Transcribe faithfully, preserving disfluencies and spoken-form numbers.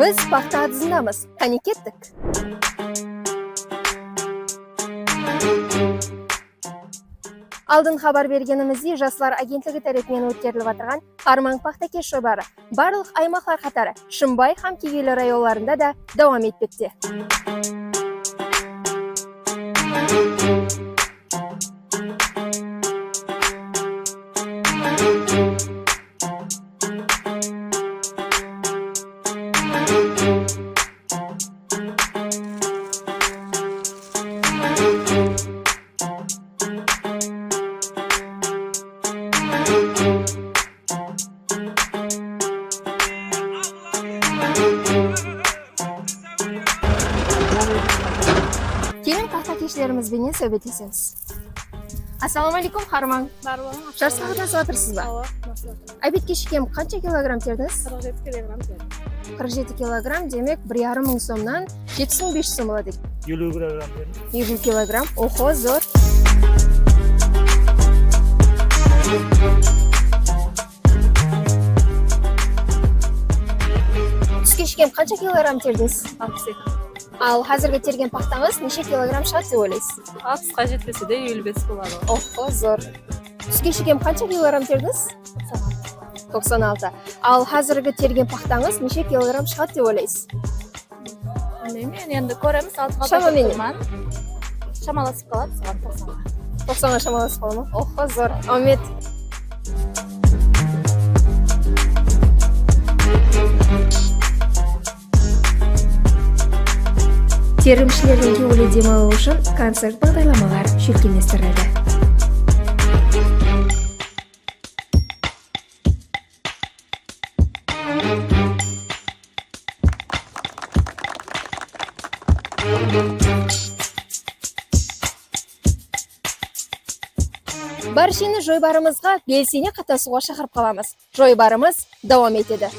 Biz paxta atızındamız. Qáne, kettik. Aldın xabar bergenimizdey, Jaslar agentligi tárepinen ótkerilip atırǵan Xarmań paxtakesh joybarı barlıq aymaqlar qatarı Shımbay hám Keyweli rayonlarında da dawam etpekte. Keliń, paxtakeshlerimiz benen sáwbetlesemiz. Assalawma áleykum, Xarmań. Bar bolıń. Jaqsılıq, nasıl atırsız ba? Awa, nasıl atır? Ábetke shekem qansha kilogramm terdińiz? Qırq jeti kilogramm terdim. Qırq jeti kilogramm, demek, bir yarım mıń somnan jetis mıń bes júz som boladı eken. Eliw kilogramm terdim. Eliw kilogramm, oho, zor. Túske shekem qansha kilogramm terdińiz? Alpıs eki. Al házirgi tergen paxtańız neshe kilogramm shıǵadı dep oylaysız? Alpısqa jetpese de, eliw bes boladı. Oho, zor. Túske shekem qansha kilogramm terdińiz? Toqsan altı. Toqsan altı. Al házirgi tergen paxtańız neshe kilogramm shıǵadı dep oylaysız? Bilmeymen, endi kóremiz, altıǵa. Shama menen. Shamalasıp qaladı, soǵan toqsanǵa. Toqsanǵa shamalasıp qala ma? Oho, zor. Áwmet. Terimshilerdiń kewli dem alıwı ushın koncert baǵdarlamalar shólkemlestirildi. Bársheni joybarımızǵa belsene qatnasıwǵa shaqırıp qalamız. Joybarımız dawam etedi.